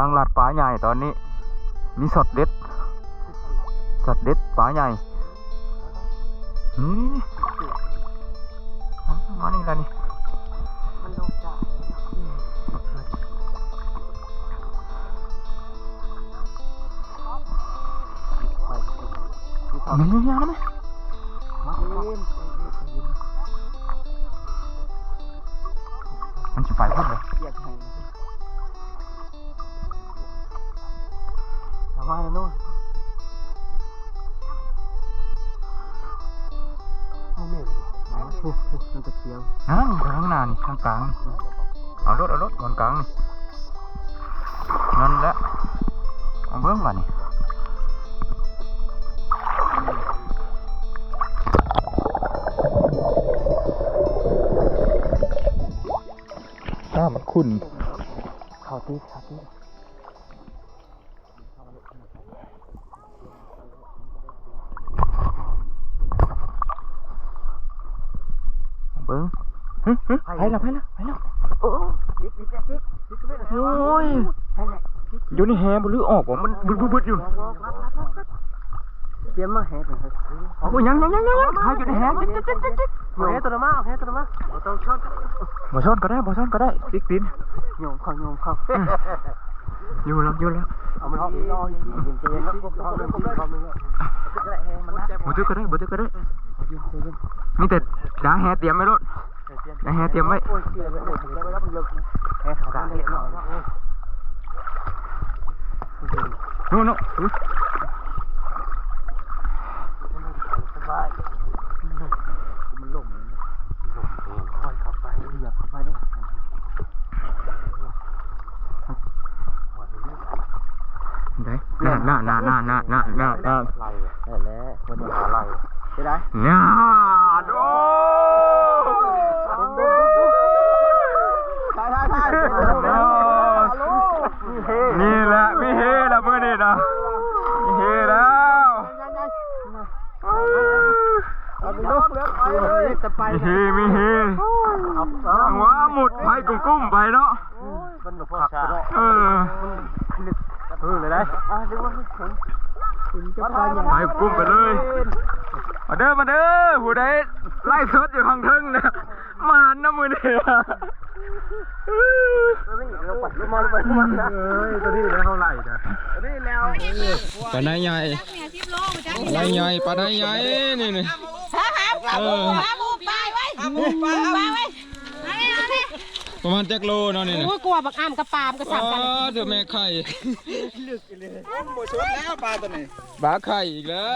ທາງລາດປາໃຫຍ່ຕອນນີ້ ມີຊັອດເດັດ ຊັອດເດັດປາໃຫຍ່ ນີ້ ມາ ມານີ້ລະນີ້ ມັນລົງຈາກ ເອົາແມ່ນ ນີ້ ນີ້ ນີ້ ມັນຊິໄປພຸ້ນເລີຍ ເອົາມາແລ້ວເນາະ ບໍ່ແມ່ນ ໂອ້ ໂອ້ ມັນຕະຂຽວ ນັ້ນ ຂ້າງໜ້ານີ້ ຂ້າງກາງ ເອົາໂລດ ເອົາໂລດ ບ່ອນກາງນີ້ ນັ້ນແຫຼະ ເອົາເບິ່ງບາດນີ້ ນ້ຳມັນຂຸ້ນ ເຂົ້າຕິ ເຂົ້າຕິ ເບິ່ງ ຫຶ ຫຶ ໄປແລ້ວ ໄປແລ້ວ ໄປແລ້ວ ໂອ້ ໂອ້ຍ ຢູ່ໃນແຫບໍ່ ຫຼືອອກບໍ່ ມັນບຶດໆຢູ່ ຕຽມມາແຫ ໂອ້ຍ ຍັງໆໆໆ ຫາຢູ່ໃນແຫ ເອົາແຫຕົວນັ້ນມາ ເອົາແຫຕົວນັ້ນມາ ບໍ່ຕ້ອງຊ້ອນ ບໍ່ຊ້ອນກໍໄດ້ ບໍ່ຊ້ອນກໍໄດ້ ຕິກຕີນ ໂຍມເຂົ້າ ໂຍມເຂົ້າ ອືມ ຢູ່ແລ້ວ ຢູ່ແລ້ວ ເອົາມັນອອກ ເອົາມັນອອກ ບໍ່ຖືກກໍໄດ້ ບໍ່ຖືກກໍໄດ້ ມີແຕ່ດາແຫຕຽມໄວ້ໂລດ ດາແຫຕຽມໄວ້ ໂອ້ຍ ເສຍໄວ້ ເສຍໄວ້ແລ້ວ ມັນເລິກ ແຫ ເຂົ້າກາງ ໂນ່ນ ໂນ່ນ ສະບາຍ ມັນລົງ ມັນລົງ ຄ່ອຍເຂົ້າໄປ ຢ່າເຂົ້າໄປເດີ ໄດ້ ນັ້ນ ນັ້ນ ນັ້ນ ນັ້ນ ນັ້ນ ນັ້ນ ນັ້ນ ໄລ່ແຫຼະ ຄົນຫາໄລ່ ເຮັດໄດ້ ນານ ໂອ້ ຖ່າຍ ຖ່າຍ ຖ່າຍ ນີ້ແຫຼະ ມີເຮແລ້ວມື້ນີ້ນະ ມີເຮແລ້ວ ເອົາເອົາເອົາ ມີເຮ ມີເຮ ເອົາ ຫວັງວ່າໝຸດໄພກຸ້ມໆໄປເນາະ ໂອ້ຍ ມັນບໍ່ພໍຊາ ເອີ ເອີ ເລີຍໄດ໋ ອ່າ ເລີຍວ່າ ໄພກຸ້ມໄປເລີຍ ມາເດີ ມາເດີ ຜູ້ໃດໄລຟ໌ສົດຢູ່ທາງເທິງນະ ໝານນະມື້ນີ້ ເອີຍ ຕົວນີ້ແຫຼະເຮົາໄລ່ນະ ປາໄນໃຫຍ່ ປາໄນໃຫຍ່ ປາໄນໃຫຍ່ ນີ້ ນີ້ ຫາ ຫາ ຫາໝູປ່າໄວ້ ຫາໝູປ່າໄວ້ ປະມານຈັກໂລເນາະນີ້ນະ ໂອ້ຍ ກວ່າບັກອຳກັບປາມກໍຊ້ຳກັນ ເອີ ເຈົ້າແມ່ໄຂ່ ບໍ່ສົດແລ້ວປາຕົວນີ້ ປາໄຂ່ອີກແລ້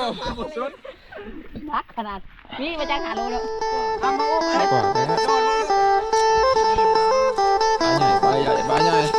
ວ ບໍ່ສົດ ໜັກຂະໜາດ ນີ້ມາຈັກຫ້າໂລແລ້ວ ເອົາມາອຸ້ມເລີຍ ກວ່າແລ້ວ ປາໃຫຍ່ ປາໃຫຍ່ ປາໃຫຍ່